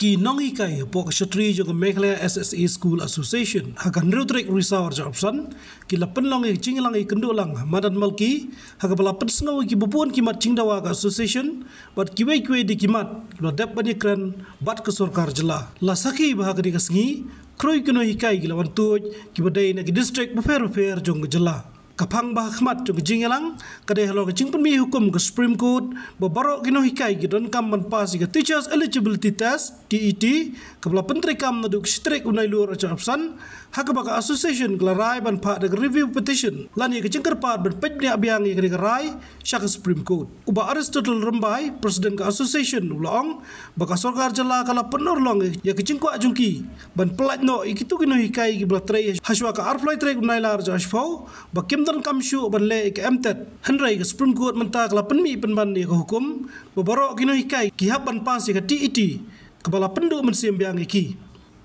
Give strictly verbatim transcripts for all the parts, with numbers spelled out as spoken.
Ki nonghikai hapoh ka shatri jong ka Meghalaya S S A School Association ha ka hynriew tarik Risaw arhajar arphew san ki la pynlong ïa ka jingïalang ïakynduh lang ha Madan Malki ha kaba la pynsngew ïa kiba bun ki mat jingdawa ka association bad kiwei kiwei de ki mat kiba la dep ban ïakren bad ka sorkar jylla. La sakhi ba ha kane ka sngi khrui ki nonghikai ki la wan tuid kiba dei na ki district bapher bapher jong ka jylla. Ka phang ba ha khmat jong ka jingïalang ka dei halor ka jingpynmih hukum ka Supreme Court ba baroh ki nonghikai ki donkam ban pass ïa ka Teachers Eligibility Test, T E T, kaba la pyntreikam naduh ka shi tarik u Nailur arhajar arphew san, ha kaba ka association ka la rai ban phah da ka review petition lane ka jingkyrpad ban peit bniah biang ïa kane ka rai sha ka Supreme Court. U Bah Aristotle Rymbai, President ka association, u la ong ba ka sorkar jylla ka la pynurlong ïa ka jingkwah jong ki ban pyllait noh ïa kito ki nonghikai kiba la trei hashwa ka arphew lai tarik u Nailar arhajar arphew ba kim donkam shuh ban leh ïa ka M Tet. Hynrei ka Supreme Court mynta ka la pynmih pynban ïa ka hukum ba baroh ki nonghikai ki hap ban pass ïa ka T E T kaba la pynduh mynsiem biang ïa ki.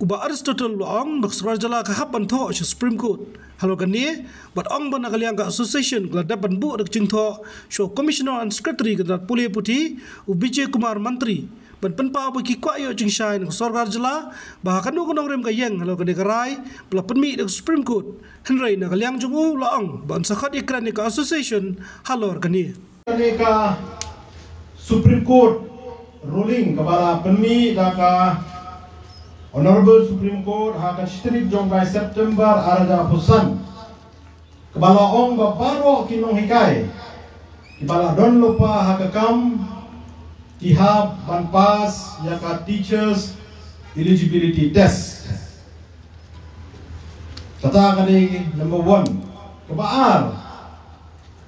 U Bah Aristotle u la ong ba ka sorkar jylla ka hap ban thoh sha Supreme Court halor kane bad ong ba na ka liang ka association ka la dep ban buh da ka jingthoh sha u Commissioner and Secretary ka tnat pule puthi, u Bijay Kumar Mantri, ban pynpaw ba ki kwah ïoh jingshai na ka sorkar jylla ba ha kano ka nongrim ka ïeng halor kane ka rai ba la pynmih da ka Supreme Court. Hynrei na ka liang jong u la ong ba un sa khot ïakren ïa ka association halor kane. Kane ka Supreme Court ruling kaba la pynmih da ka Honorable Supreme Court ha ka shi tarik jong u bnai September arhajar arphew san, kaba la ong ba baroh ki nonghikai kiba la don lypa ha ka kam ki hap ban pass ïa ka Teachers Eligibility Test. Kata ka dei number one. Kaba ar,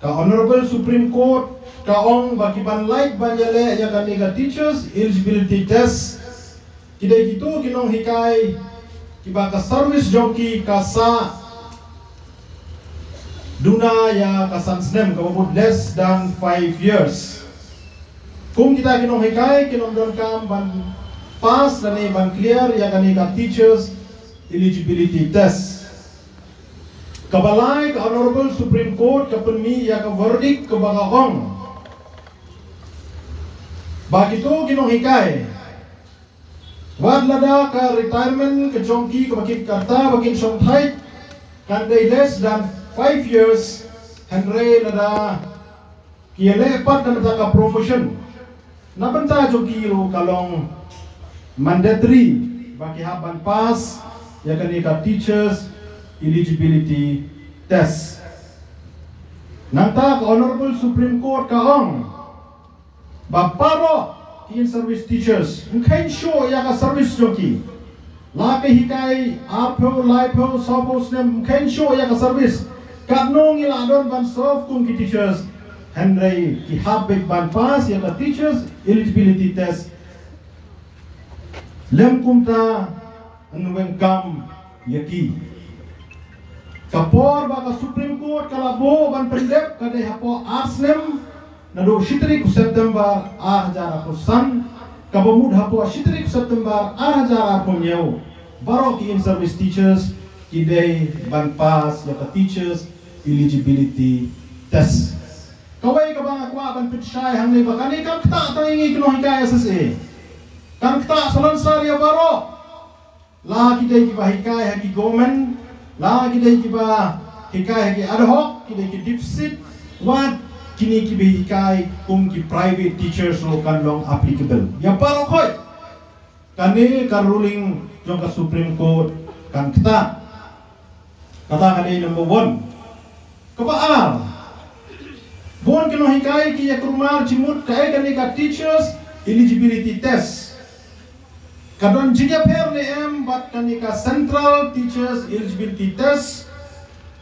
ka Honorable Supreme Court ka ong ba ki ban lait ban ïaleh ïa kane ka Teachers Eligibility Test ki dei kito ki nonghikai kiba ka service jong ki ka sah duna ïa ka san snem, kaba mut less than five years. Kum kita ki nonghikai kin ym donkam ban pass lane ban clear ïa kane ka Teachers Eligibility Test. Kaba lai, ka Honorable Supreme Court ka pynmih ïa ka verdict kaba ka ong ba kito ki nonghikai, wat lada ka retirement ka jong ki kaba kin, kata ba kin shongthait kan dei less than five years, hynrei lada ki ïaleh pat na bynta ka promotion, na bynta jong ki ruh ka long mandatory ba ki hap ban pass ïa kane ka Teachers Eligibility Test. Nangta ka Honorable Supreme Court ka ong ba baroh ki in-service teachers, ym kheiñ shuh ïa ka service jong ki. La ki hikai arphew, laiphew, sawphew snem, ym kheiñ shuh ïa ka service. Katno ngi la don ban serve kum ki teachers, hynrei ki hap beit ban pass ïa ka Teachers Eligibility Test. Lym kumta, yn weng kam ïa ki. Ka por ba ka Supreme Court ka la buh ban pyndep ka dei hapoh ar snem, naduh shi tarik u September arhajar arphew san, kaba mut hapoh shi tarik u September arhajar arphew hynñiew, baroh ki in-service teachers ki dei ban pass ïa ka Teachers Eligibility Test. Kawei kaba nga kwah ban pynshai hangne ba kane kam ktah tang ïa ngi ki nonghikai S S A. Kam ktah salonsar ïa baroh. La ki dei kiba hikai ha ki government, la ki dei kiba hikai ha ki ad hoc, ki dei ki deficit, wat kine kiba hikai kum ki private teachers ruh kan long applicable ïa baroh khoit. Kane ka ruling jong ka Supreme Court kan ktah. Kata ka dei number one. Kaba ar, bun ki nonghikai ki ïa kulmar jingmut kaei kane ka Teachers Eligibility Test. Ka don jingïapher ne em bad kane ka Central Teachers Eligibility Test,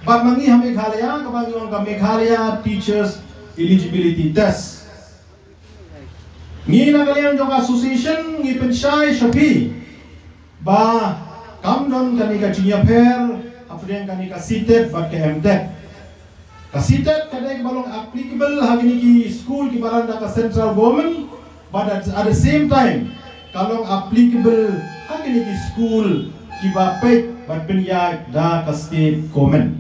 bad ma ngi ha Meghalaya kaba ngi ong ka Meghalaya Teachers Eligibility Test. Ngi na ka liang jong ka association ngi pynshai sha phi ba kam don kane ka jingïapher hapdeng kane ka CTET bad ka MTET. Ka CTET ka dei kaba long applicable ha kine ki skul kiba run da ka central government, but at, at the same time ka long applicable ha kine ki skul kiba peit bad pynïaid da ka state government.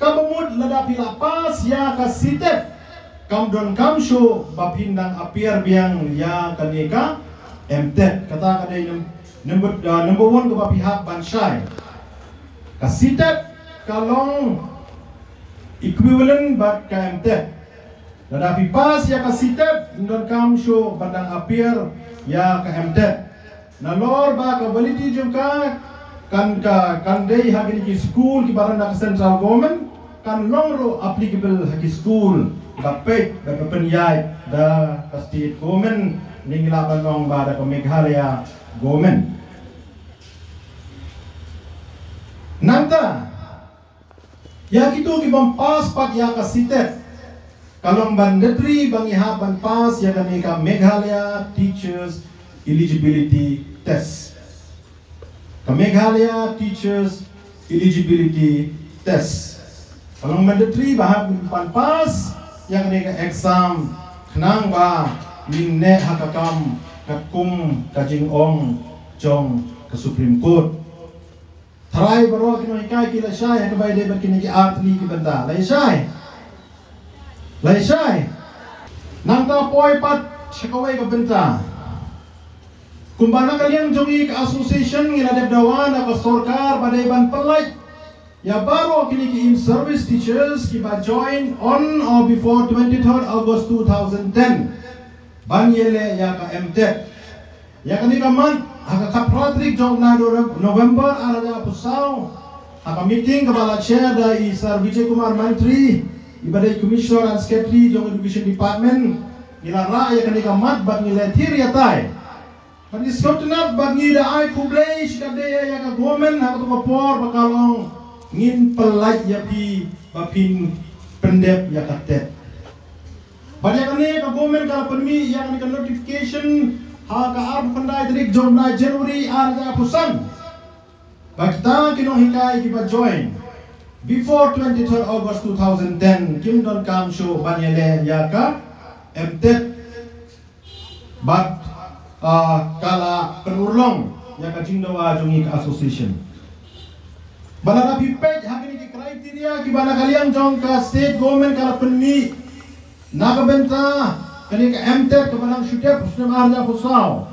Kaba mut lada phi la pass ïa ka CTET, kam donkam shuh ba phin dang appear biang ïa kane ka MTET. Kata ka dei num-, Number, uh, number one kaba phi hap ban shai. Ka CTET ka long equivalent bad ka MTET. Lada phi pass ïa ka CTET, ym donkam shuh ban dang appear ïa ka MTET. Nalor ba ka validity jong ka kan, ka kan dei ha kine ki skul kiba run da ka central government, kan long ruh applicable ha ki skul ba peit, ba pynïaid da ka state government, ne ngi lah ban ong ba da ka Meghalaya government. Nangta, ïa kito ki bym pass pat ïa ka CTET, ka long mandatory ba ngi hap ban pass ïa kane ka Meghalaya Teachers Eligibility Test. Ka Meghalaya Teachers Eligibility Test. Ka long mandatory ba hap ban pass ïa kane ka exam khnang ba ngin neh ha ka kam katkum ka jingong jong ka Supreme Court. Tharai baroh ki nonghikai ki la shai ha kaba ïadei bad kine ki ar tylli ki bynta. La shai? La shai? Nangta poi pat sha kawei ka bynta. Kumba na ka liang jong ngi ka association ngi la dep dawa na ka sorkar ba dei ban pynlait ïa baroh kine ki in-service teachers kiba join on or before twenty-third August two thousand ten ban ïaleh ïa ka MTET. Ïa kane ka mat, ha ka khatphra tarik jong u bnai Nove-, November ar hajar arphew saw, ha ka meeting kaba la chair da i Sir Vijay Kumar Mantri, iba dei Commissioner and Secretary jong Education Department, ngi la rah ïa kane ka mat bad ngi la thied ïa tai. Bad ngi sngewtynnat bad ngi da ai khublei shikatdei ïa ka government ha kato ka por ba ka long ngin pynlait ïa phi ba phin pyndep ïa ka TET. Bad ïa kane ka government ka la pynmih ïa kane ka notification ha ka arphew khyndai tarik jong u bnai January ar hajar arphew san. Ba kita ki nonghikai kiba join before twenty-third August two thousand ten kim donkam shuh ban ïaleh ïa ka MTET. Bad, ah, ka la pynurlong ïa ka jingdawa jong ngi ka association. Bad lada phi peit ha kine ki criteria kiba na ka liang jong ka state government ka la pynmih na ka bynta kane ka MTET kaba nang shu dep ha u snem ar hajar arphew saw,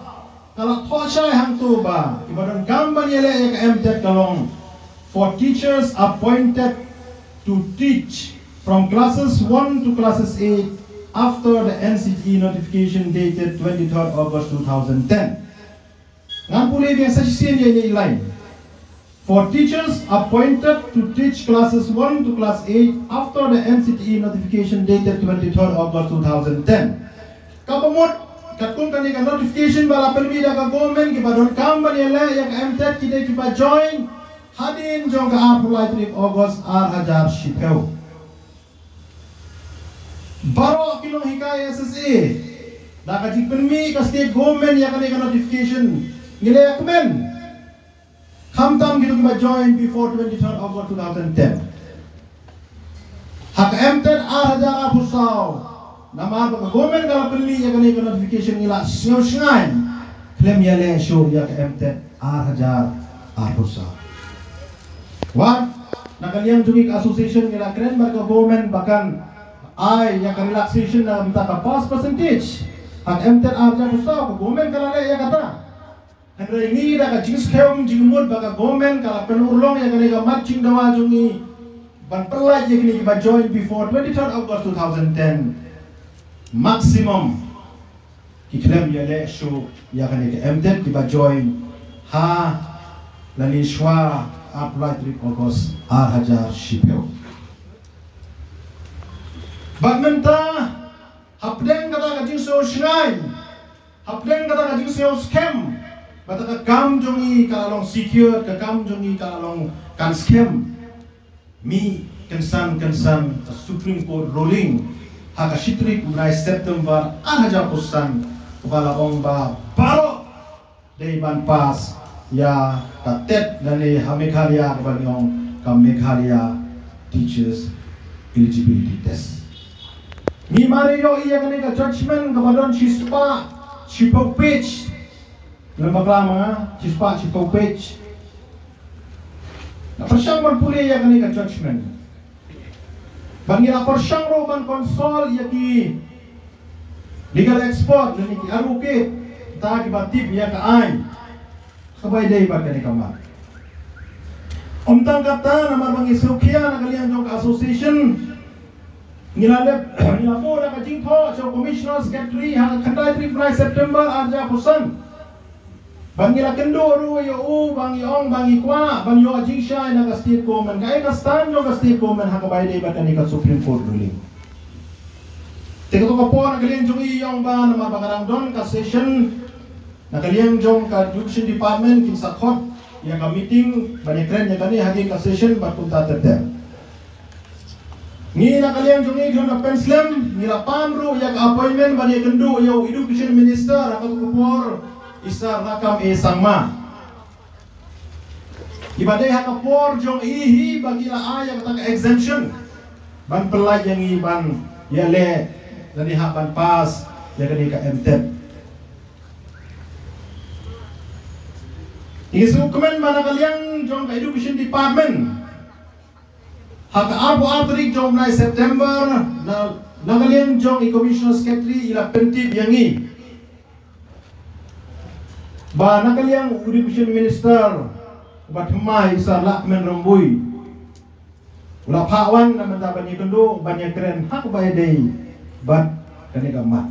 ka la thoh shai hangto ba kiba donkam ban ïaleh ïa ka MTET ka long for teachers appointed to teach from classes one to classes eight after the NCTE notification dated twenty-third August two thousand ten. Ngan pule biang sa shisien ïa ine i line. For teachers appointed to teach classes one to class eight after the NCTE notification dated twenty-third August two thousand ten. Kaba mut, katkum kane ka notification ba la pynmih da ka government kiba donkam ban ïaleh ïa ka MTET ki dei kiba join hadien jong ka arphew lai tarik August ar hajar shiphew. Baroh ki nonghikai SSA, da ka jingpynmih ka state government ïa kane ka notification, ngi la ïa kmen. Khamtam kito kiba join before twenty-third August two thousand ten. Ha ka MTET ar hajar arphew saw, namar ba ka government ka la pynmih ïa kane ka notification ngi la sngew shngaiñ khlem ïaleh shuh ïa ka MTET ar hajar arphew saw. Wat, na ka liang jong ngi ka association ngi la kren bad ka government ba kan ai ïa ka relaxation na ka bynta ka pass percentage ha ka MTET ar hajar arphew saw, ka government ka la leh ïa kata. Hynrei ngi da ka jingskhem jingmut ba ka government ka la pynurlong ïa kane ka mat jingdawa jong ngi ban pynlait ïa kine kiba join before twenty-third August two thousand ten. Maximum ki khlem ïaleh shuh ïa kane ka MTET kiba join ha lane shuwa arphew lai tarik August ar hajar shiphew. Bad mynta hapdeng kata ka jingsngew shngaiñ, hapdeng kata ka jingsngew skhem ba kata ka kam jong ngi ka la long secure, ka kam jong ngi ka la long kan skhem. Mih kynsan kynsan ka Supreme Court ruling ha ka shi tarik u bnai September ar hajar arphew san kaba la ong ba baroh dei ban pass ïa ka TET lane ha Meghalaya kaba ngi ong ka Meghalaya Teachers Eligibility Test. Ngi mar ïohi ïa kane ka judgment kaba don shispah shiphew page. Lem bakla ma nga, shispah shiphew page. Nga pyrshang ban pule ïa kane ka judgment. Bad ngi la pyrshang ruh ban consult ïa ki legal expert lane ki advocate, kita kiba tip ïa ka aiñ. Kaba ïadei bad kane ka mat. Ym tang katta, namar ba ngi sngewkhia na ka liang jong ka association, ngi la lep ngi la buh da ka jingthoh sha u Commissioner Secretary ha ka khyndai tarik bnai September ar hajar arphew san. Ba ngi la kynduh ruh ïa u, ba ngi ong ba ngi kwah ban ïoh jingshai na ka state government. Kaei ka stand jong ka state government ha kaba ïadei bad kane ka Supreme Court ruling? Te kato ka por na ka liang jong ngi ong ba namar ba ka dang don ka session na ka liang jong ka Education Department, kin sa khot ïa ka meeting ban ïakren ïa kane ha ka session bad kumta ter ter. Ngi na ka liang jong ngi khlem da pynslem, ngi la pan ruh ïa ka appointment ban ïakynduh ïa u Education Minister ha kato ka por, i Sir Lachkham A Sangma. Iba dei ha ka por jong i hi ba ki la ai ïa kata ka exemption ban pynlait ïa ngi ban ïaleh lane hap ban pass ïa kane ka M.Tet. Ngi sngewkmen ba na ka liang jong ka Education Department, ha ka arphew ar tarik jong u bnai September, na, na ka liang jong i Commissioner Secretary i la pyntip ïa ngi ba na ka liang u Education Minister uba thymmai, i Sir Lahkmen Rymbui, u la phah wan na ka bynta ban ïakynduh, ban ïakren ha kaba ïadei bad kane ka mat.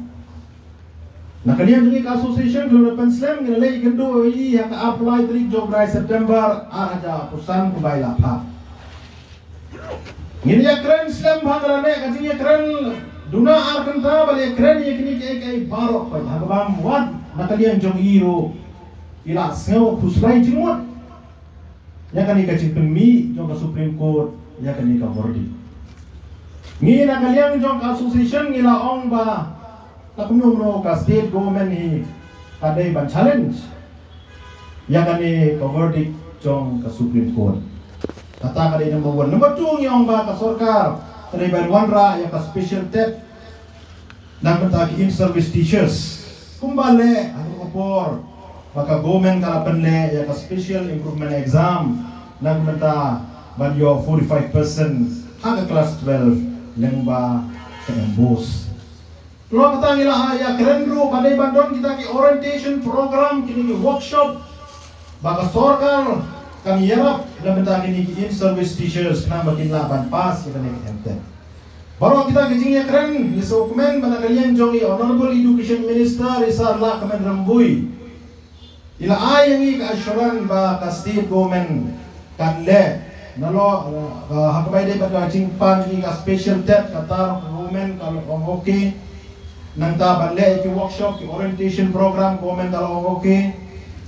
Na ka liang jong ngi ka association, khlem da pynslem, ngi la leit ïakynduh ïa i ha ka arphew lai tarik jong u bnai September ar hajar arphew san, kumba i la phah. Ngin ïakren slem bha, ka la neh ka jingïakren duna ar kynta ban ïakren ïa kine kiei kiei baroh, bad ha kaba ym wad na ka liang jong i ruh, i la sngew khuslai jingmut ïa kane ka jingpynmih jong ka Supreme Court ïa kane ka verdict. Ngi na ka liang jong ka association ngi la ong ba la kumno kumno ka state government hi ka dei ban challenge ïa kane ka verdict jong ka Supreme Court. Kata ka dei number one. Number two, ngi ong ba ka sorkar ka dei ban wanrah ïa ka special TET na ka bynta ki in-service teachers, kumba leh ha ka por ba ka government ka la pynleh ïa ka special improvement exam na ka bynta ban ïoh forty-five percent ha ka class twelve lyngba ka MBOSE. Lyngba kata ngi la ïakren ruh ba dei ban don kita ki orientation program, kine ki workshop ba ka sorkar kan ïarap na ka bynta kine ki in-service teachers khnang ba kin lah ban pass ïa kane ka M.Tet. Baroh kita ki jingïakren, ngi sngewkmen ba na ka liang jong i Honorable Education Minister, i Sir Lahkmen Rymbui, i la ai ïa ngi ka assurance ba ka state government kan leh, nalor, uh, ha kaba ïadei bad ka jingpan jong ngi ka special TET, kata ka government ka la ong okay. Nangta ban leh ki workshop, ki orientation program, government ka la ong okay.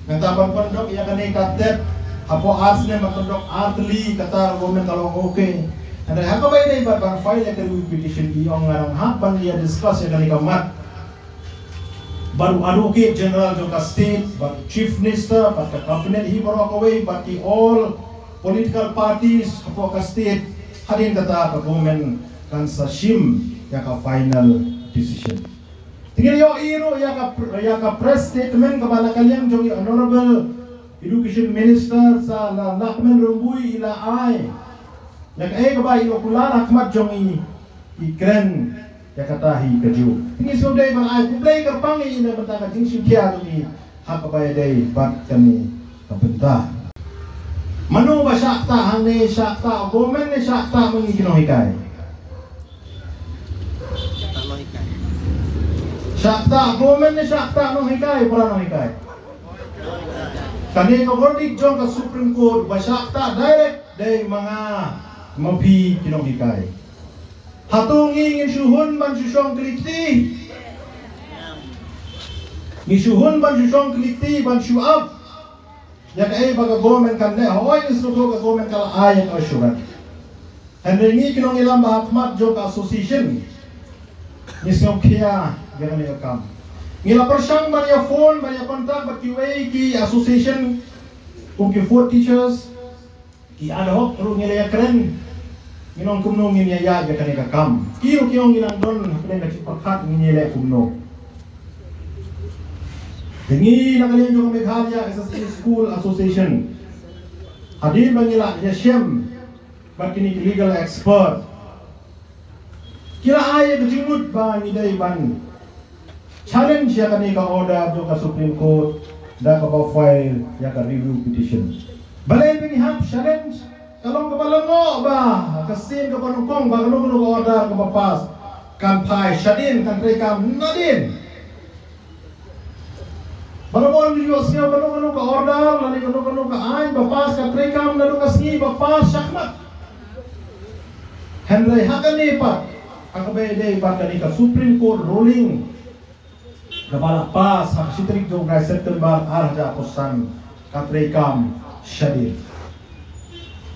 Nangta ban pyndok ïa kane ka TET hapoh ar snem, ban pyndok ar tylli, kata government ka la ong okay. Hynrei ha kaba ïadei bad ban file ïa ka review petition, i ong nga dang hap ban ïa discuss ïa kane ka mat bad u Advocate General jong ka state, bad u Chief Minister, bad ka cabinet hi baroh kawei, bad ki all political parties hapoh ka state, hadien kata ka government kan sa shim ïa ka final decision. Te ngin ïohi ruh ïa ka pr-, ïa ka press statement kaba na ka liang jong i Honorable Education Minister Sir Lahkmen Rymbui i la ai ïa kaei kaba i la kular ha khmat jong i, i kren ïa kata hi kajuh. Te ngi sngewdei ban ai khublei kyrpang ïa i na ka bynta ka jingshim khia jong i ha kaba ïadei bad kane ka bynta. Mano ba shah ktah hangne, shah ktah government ne shah ktah ma ngi ki nonghikai? Shah ktah government ne shah ktah nonghikai, para nonghikai? Kane ka verdict jong ka Supreme Court ba shah ktah direct dei ma nga ma phi ki nonghikai. Hato ngi ngin shu hun ban shu shong kli kti? Ngi shu hun ban shu shong kli kti, ban shu ap ïa kaei ba ka government kan leh? Hooid, ngi sngewthuh ka government ka la ai ïa ka assurance. Hynrei ngi ki nongïalam ba ha khmat jong ka association ngi sngewkhia ïa kane ka kam. Ngi la pyrshang ban ïa phone, ban ïa contact bad kiwei ki association, kum ki fourth teachers, ki ad hoc ruh ngi la ïakren. Ngin ong kumno ngin ïa ïaid ïa kane ka kam. Ki ruh ki ong ngi nang don hapdeng ka jingpyrkhat, ngin ïaleh kumno. Te ngi na ka liang jong ka Meghalaya SSA School Association, hadien ba ngi la ïashem bad kine ki legal expert, ki la ai ïa ka jingmut ba ngi dei ban challenge ïa kane ka order jong ka Supreme Court da kaba file ïa ka review petition. Balei ba ngi hap challenge? Ka long kaba lyngngoh ba ka sien kaba nyngkong ba kano kano ka order kaba pass kan phai shadien, kan treikam nadien. Ba la bun ïohsngew kano kano ka order lane kano kano ka aiñ ba pass ka treikam naduh ka sngi ba pass shakhmat. Hynrei ha kane pat, ha kaba ïadei bad kane ka Supreme Court ruling kaba la pass ha ka shi tarik jong u bnai September ar hajar arphew san, ka treikam shadien.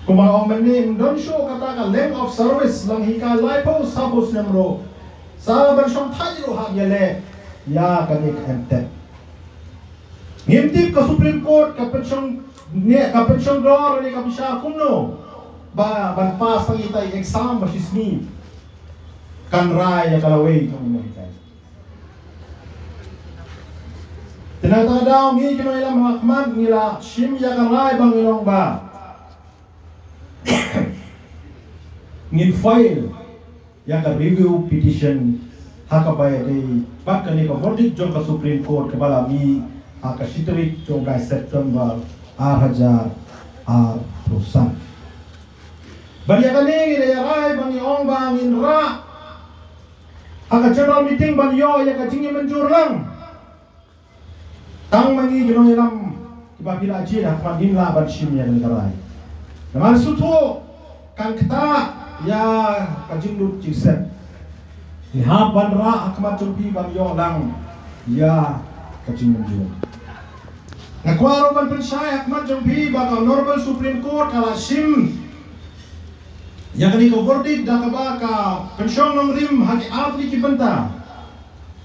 Kumba ong mynne, ym don shuh kata ka length of service, long hikai laiphew sawphew snem ruh, sa ban shongthait ruh hap ïaleh ïa kane ka M Tet. Ngim tip ka Supreme Court ka pynshong ne ka pynshong dor ne ka bishar kumno ba ban pass tang ita i exam ba shi sngi kan rai ïa ka lawei jong u nonghikai. Te na kata ka daw ngi ki nongïalam ha khmat ngi la shim ïa ka rai ba ngi long ba ngin file ïa ka review petition ha kaba ïadei bad kane ka verdict jong ka Supreme Court kaba la mih ha ka shi tarik jong u bnai September ar hajar arphew san. Bad ïa kane ngi la ïa rai ba ngi ong ba ngin rah ha ka general meeting ban ïoh ïa ka jingïamynjur lang. Tang ma ngi ki nongïalam kiba phi la jied ha khmat ngin lah ban shim ïa kane ka rai. Namar shuh kan ktah ïa ka jinglut jingsep. Ngi hap ban rah ha khmat jong phi ban ïoh lang ïa ka jingmynjur. Nga kwah ruh ban pynshai ha khmat jong phi ba ka Honorable Supreme Court ka la shim ïa kane ka verdict da kaba ka pynshong nongrim ha ki artylli ki bynta.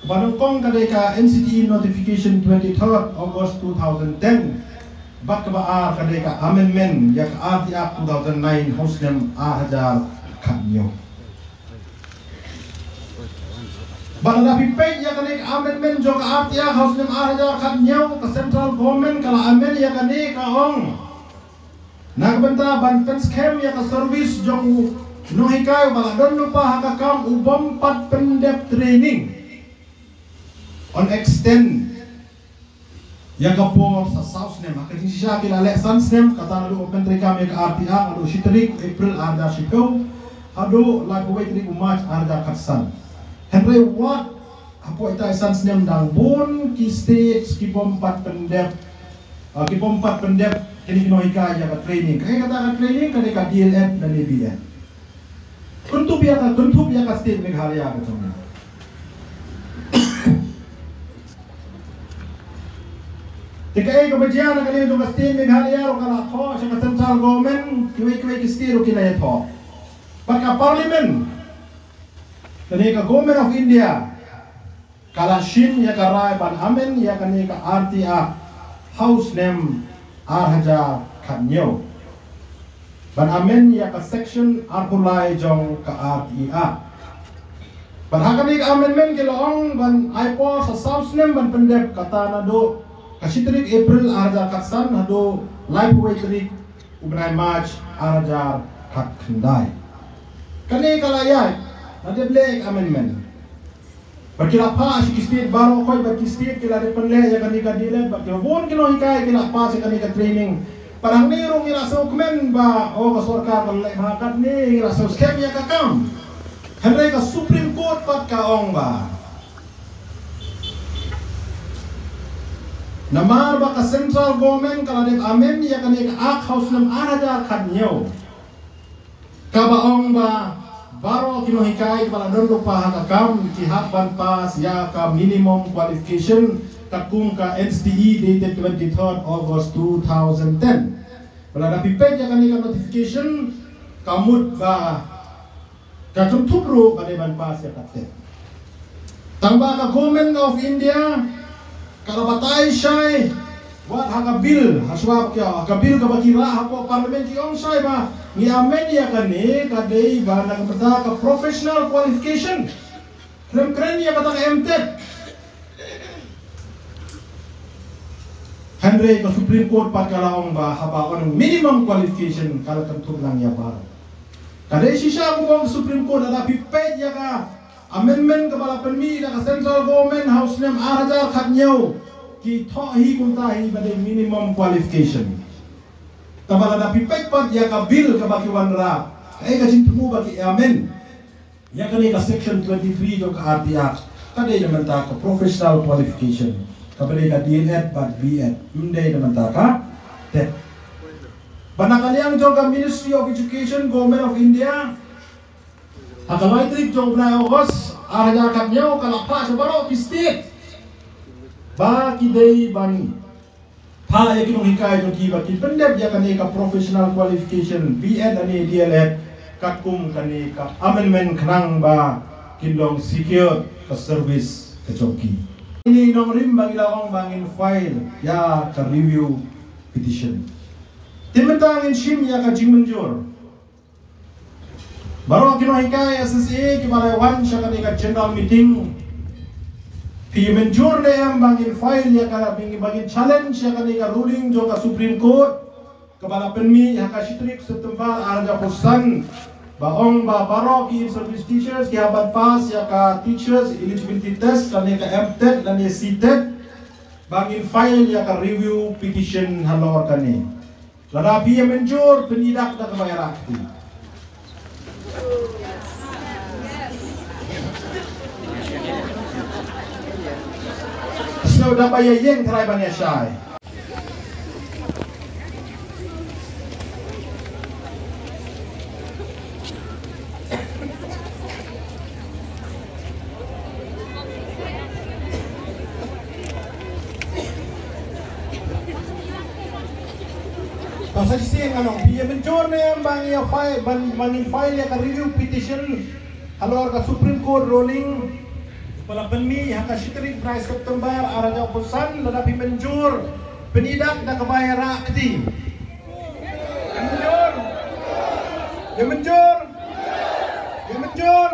Ba nyngkong ka dei ka N C T E notification twenty-third August two thousand ten. Bad kaba ar ka dei ka amendment ïa ka R T Act two thousand nine ha u snem ar hajar khathynñiew. Bad lada phi peit ïa kane ka amendment jong ka R T Act ha u snem ar hajar khathynñiew, ka central government ka la amend ïa kane ka ong na ka bynta ban pynskhem ïa ka service jong u nonghikai uba la don lypa ha ka kam u bym pat pyndep training. Un extend ïa ka por sa saw snem, ha ka jingshisha ki la leh san snem, kata naduh ban treikam ïa ka R T Act, naduh shi tarik April ar hajar shiphew haduh laiphew wei tarik u March ar hajar khatsan. Hynrei wat hapoh ita i san snem dang bun ki states ki bym pat pyndep, ah, ki bym pat pyndep kine ki nonghikai ïa ka training. Kaei kata ka training? Ka dei ka D L Ed lane B Ed. Kynthup ïa ka, kynthup ïa ka state Meghalaya ka jong ngi. Te kaei kaba jia na ka liang jong ka state Meghalaya ruh ka la thoh sha ka central government, kiwei kiwei ki state ruh ki la ïathoh. Bad ka parliament lane ka Government of India ka la shim ïa ka rai ban amend ïa kane ka R T Act ha u snem ar hajar khathynñiew. Ban amend ïa ka section arphew lai jong ka R T Act. Bad ha kane ka amendment ki la ong ban ai por sa saw snem ban pyndep, kata naduh ka shi tarik April ar hajar khatsan haduh laiphew wei tarik u bnai March ar hajar khatkhyndai. Kane ka la ïaid, la dep leh amendment. Bad ki la phah sha ki state baroh, khoi bad ki state ki la dep pynleh ïa kane ka D L Ed, bad ki la bun ki nonghikai ki la pass ïa kane ka training. Bad hangne ruh ngi la sngewkmen ba, oh, ka sorkar ka leh bha katne, ngi la sngewskhem ïa ka kam. Hynrei ka Supreme Court pat ka ong ba namar ba ka central government ka la dep amend ïa kane ka Act ha u snem ar hajar khathynñiew, kaba ong ba baroh ki nonghikai kiba la don lypa ha ka kam ki hap ban pass ïa ka minimum qualification katkum ka N C T E dated twenty-third August two thousand ten. Ba lada phi peit ïa kane ka notification ka mut ba ka kynthup ruh ba dei ban pass ïa ka TET. Tangba ka Government of India ka la batai shai wat ha ka bill, ha shuwa ki, ha ka bill kaba ki rah hapoh parliament ki ong shai ba ngi amend ïa kane ka dei ba na ka bynta ka professional qualification. Khlem kren ïa kata ka M TET. Hynrei ka Supreme Court pat ka la ong ba haba ong minimum qualification ka la kynthup lang ïa baroh. Ka dei shisha kumba ong ka Supreme Court, lada phi peit ïa ka amendment kaba la pynmih da ka central government ha u snem ar hajar khathynñiew. Ki thoh hi kumta hi ba dei minimum qualification. Kaba lada phi peit pat ïa ka bill kaba ki wanrah, kaei ka jingthmu ba ki amend ïa kane ka section twenty-three jong ka R T Act, ka dei na bynta ka professional qualification, kaba dei ka D El Ed bad B Ed, ym dei na bynta ka TET. Bad na ka liang jong ka Ministry of Education, Government of India, ha ka lai tarik jong u bnai August ar hajar khathynñiew ka la phah sha baroh ki state ba ki dei ban phah ïa ki nonghikai jong ki ba kin pyndep ïa kane ka professional qualification, B Ed lane D El Ed, katkum kane ka amendment, khnang ba kin long secure ka service ka jong ki. Ine i nongrim ba ngi la ong ba ngin file ïa ka review petition. Te mynta ngin shim ïa ka jingmynjur. Baroh ki nonghikai S S A kiba la wan sha kane ka general meeting, phi mynjur ne em ba ngin file ïa ka, ba ngin challenge ïa kane ka ruling jong ka Supreme Court kaba la pynmih ha ka shi tarik September ar hajar arphew san, ba ong ba baroh ki in-service teachers ki hap ban pass ïa ka teachers eligibility test lane ka M TET lane C TET, ba ngin file ïa ka review petition halor kane. Lada phi ïa mynjur, pyni dak da kaba ïarap. Sngewbha da ba ïa ïeng trai ban ïa shai. Ba sa shisien nga ong, phi ïa mynjur ne em ba ngi ïa file, ban, ba ngin file ïa ka review petition halor ka Supreme Court ruling ba la pynmih ha ka shi tarik bnai September ar hajar arphew san? Lada phi mynjur, pyni dak da kaba ïarap kti. Ïa mynjur? Ïa mynjur? Ïa mynjur?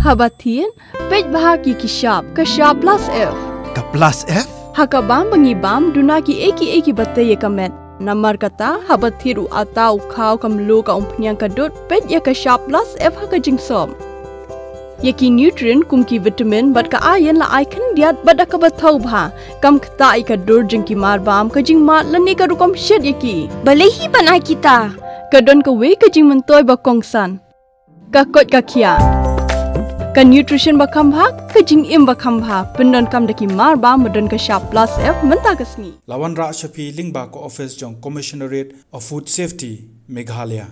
Haba thied, peit bha ki ki shap, ka shap plus F. Ka plus F? Ha ka bam ba ngi bam, duna kiei kiei kiba tei ïa ka met. Namar kata, haba thied u atta, u khaw, ka mluh, ka umphniang, ka dud, peit ïa ka shap plus F ha ka jingsop. Ïa ki nutrient kum ki vitamin bad ka iron la ai khyndiat bad da kaba thaw bha. Kam ktah ïa ka dur jong ki marbam, ka jingmad lane ka rukom shet ïa ki. Balei hi ban ai kita? Ka don kawei ka jingmyntoi ba kongsan. Ka koit ka khiah. Ka nutrition ba kham bha, ka jingim ba kham bha. Pyndonkam da ki marbam ba don ka shap plus F mynta ka sngi. La wanrah sha phi lyngba ka office jong Commissionerate of Food Safety, Meghalaya.